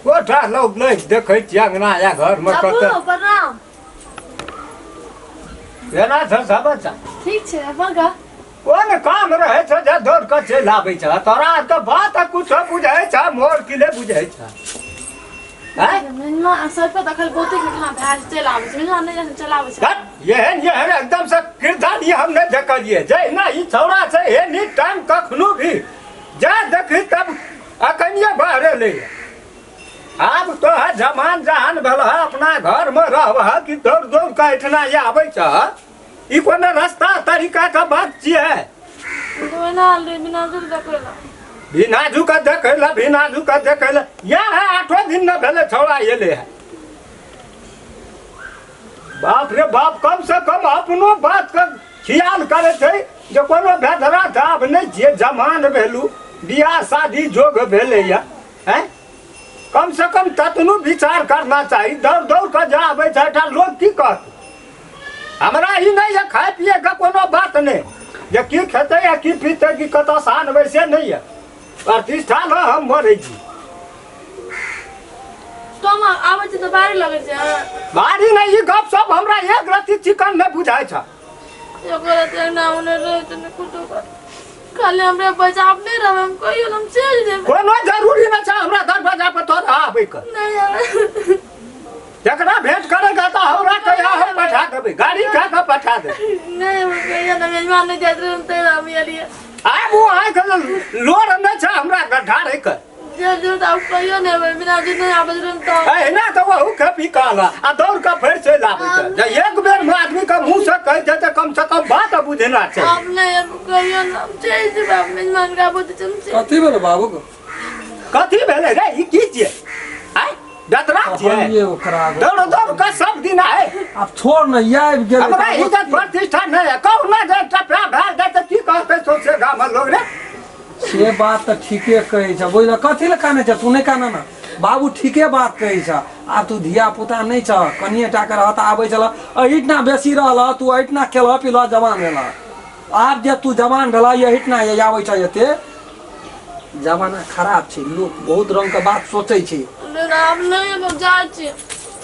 कोठा लोग नहि देखै छियै अंगना या घरमे बाबू कतऽ प्रणाम। केना छै सब बच्चा? ठीक छै, अपन का? कोन काम रहै छै जे दौड़ कऽ चलि आबै छै? तोरा आरके बात कुछो बुझै छै, मोर किले बुझै छै, आँय? मिनमा सर पर दखल बहुते घटना भए चलि आबै छै, मिनमा नहि चलि आबै छै। हट, एहन एहन एकदम से किरदानी हम नहि देखलियै। जहिना ई छौड़ा छै एनी टाइम कखनो भी जा देखी तब अखनिये बाहरे ले। आब तो है जमान जहान भेल है, अपना घर में रहब है कि दौड़ दौड़ के एहिठिना आबै छ? ई कोनो रास्ता तरीका के बात छियै? बिना झुका देखै ला, बिना झुका देखै ला। इएह है, आठो दिन न भेलै छौड़ा एलै है। बाप रे बाप, कम से कम अपनो बात के ख्याल करै छै जे कोनो भेदरा तऽ आब नहि छियै, जमान भेलू, बियाह शादी जोग भेलैया, हैं? कम से कम ततनो विचार करना चाही। दौड़ दौड़ कऽ जे आबै छै एहिठाम, लोग की कहत? हमरा ई नहि यऽ, खाय पिए के कोनो बात नहि जे की खेतै आ की पीतै, की कतऽसँ आनबै से नहि यऽ। प्रतिष्ठा लऽ हम मरै छी। तो हम आबै छी तऽ बारी लगै छै। बारी नहि, ई गप सब हमरा एक रत्ती चिकन नहि बुझाइ छ। एगो रति अंगना उने रहै तऽ नहि कुछो कर, खाली हमरे बचाव नहि रहबै, हम कहियो हम चलि जेबै। कोनो जरूरी नहि छै हमरा दरवाजा पर तोरा आबै के। नहि आबै। जकरा भेंट करे के तऽ हमरा कहिया, हम पठा देबै, गाड़ी कए कऽ पठा देबै। नहि, हम कहियो ने मेजबान नहि जाइत रहै तै हम एलियै। आब ओ आँखि लोर नहि छै हमरा गड्ढा रहि के। जे जे तऽ आब कहियो नहि एबै, बिना जे नहि आबैत रहै तऽ। एहिना तऽ ओहू खेपी कहला आ दौड़ कऽ फेर चलि आबै छै। जे एक बेर मे आदमी के मुँह से कहि दे तऽ कम से कम बात बुझना छै। आब नहि आब कहियो ने, हम चलि जेबै, आब मेजबान के आबैत हम चलि। कथी भेलै बाबू के? कथी भेलै रे? ई की छियै? आँय, जतरा छियै? कहलियै ओकरा आगू। दौड़ दौड़ कऽ सब दिन आए। आब छोड़ ने, ई आबि गेलै। हमरा इज्जत प्रतिष्ठा नहि है। कहू ने जे एकटा प्यार भए जाय तऽ की कहतै सौंसे गामक लोग रे? से बात तऽ ठीके कहै छ, बुझल? कथी लए कानै छ तू? नहि कान ने बाबू, ठीके बात कहै छ। आब तू धिया पुता नहि छ, कनिए टा के रह तऽ आबै छल एहिठिना, बेसी रहल तू एहिठिना, खेलह पीलह, जवान भेल। आब जे तू जवान भेल एहिठिना आबै छ, एते जमाना खराब छै, लोक बहुत रंग के बात सोचै छै। आब नहि हम जाइ छी।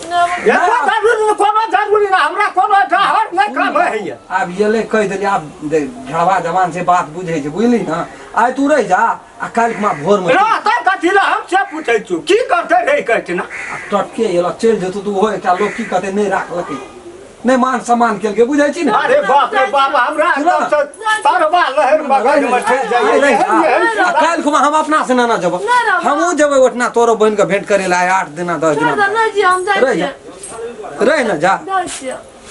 एको जरूरी नहि, कोनो जरूरी नहि हमरा, कोनो हर नहि काम होइए। आब एलै, कहि देलियै, आब ढेरवा जवान छै, बात बुझै छै, बुझली ने? आइ तू रहि जा आ काल्हि खुमा भोरमे रहतै कथी लए, हम से पूछै छी, की करतै रहि कऽ ना? आ टटके एलऽ, चलि जेतौ तऽ ओहो एकटा लोक की कहतै, नहि राखलकै, नहि मान सम्मान केलकै, बुझै छी ने? अरे बाप रे बाप, हमरा एकदम से तरवा लहर मगज में चलि जाइए। काल्हि खुमा हम अपना से नाना जेबो, हमहूँ जेबै ओठना तोरो बहिन के भेंट करे ला 8 दिना 10 दिना। रहि जा, रहि ने जा।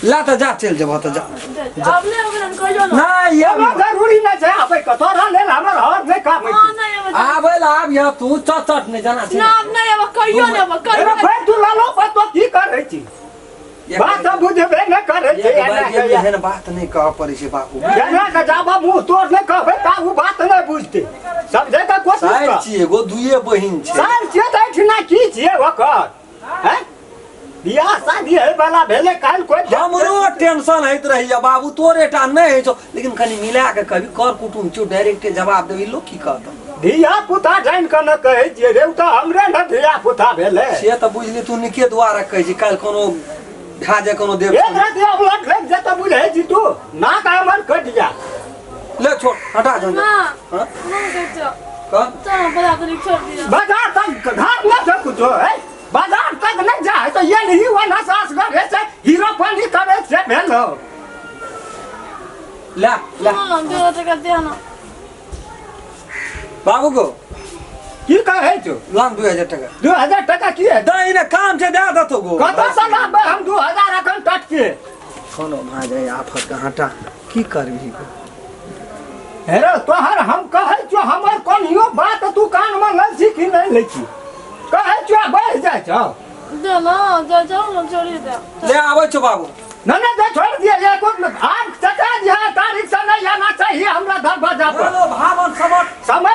ला तऽ जा, चलि जेबह तऽ जा। नहि, कोनो जरूरी नहि छै आबै के, तोरा लेल हमर हर नहि काम होइ छै। आबै ला आब यहाँ तू चट चट नहि जाना छै। अरे फेर तू लालो पर तो की करै छी? बात तऽ बुझबे नहि करै छै। एक एना बार के एहन बात नहि कहऽ पड़ै छै बाबू। जेना के जाबऽ मुँह तोड़ नहि कहबै ता ओ बात नहि बुझतै, समझै के कोशिश साइर कर। छियै एगो, दुइए बहिन छै। साल छियै तऽ एहिठिना की छियै ओकर? हैं, बियाह शादी होइ वाला भेलै, काल्हि कोइ हमरो टेंशन होइत रहैया बाबू, तोरे टा नहि होइ छौ, लेकिन कनि मिला के कभी कर कुटुम छियौ, डायरेक्टे जवाब देबी, लोक की कहत? धिया पुता जानि कऽ ने कहै छियै रे, ओ तऽ हमरे ने धिया पुता भेलै। से तऽ बुझली, तू निके दुआरे कहै छी, काल्हि कोनो भए जाय कोनो देव। एक राति अबलट लागि जेतौ, बुझै छी तू, नाक हमर कटि जा। ले छोड़, हटा झंझट। हाँ? कह। बाजार तक घर नहि छै कुछो है, बाजार तक नहि जा है तऽ ये नहीं वना सास घर से हीरो पानी करे से भेल हो। ले ले। बाबू को की कहै छौ? लान 2000 टका। 2000 टका की है? दही ने काम छै, दे देतो गो। कतऽ से लाबबै हम 2000 एखन टटके? कोनो भऽ जाय आफत के हटा, की करबही गो? हे रे तोहर हम कहै छौ, हमर कोनियो बात तू कान मे लै छी कि नहि लै छी? कहै छौ बढ़ि जाइ छौ। ले आबै छौ बाबू। नहीं नहीं, जे छोड़ दिए एको आब चचा जी है तारीख से नहीं आना चाहिए हमरा दरवाजा पर। चलो भावन समट। समय।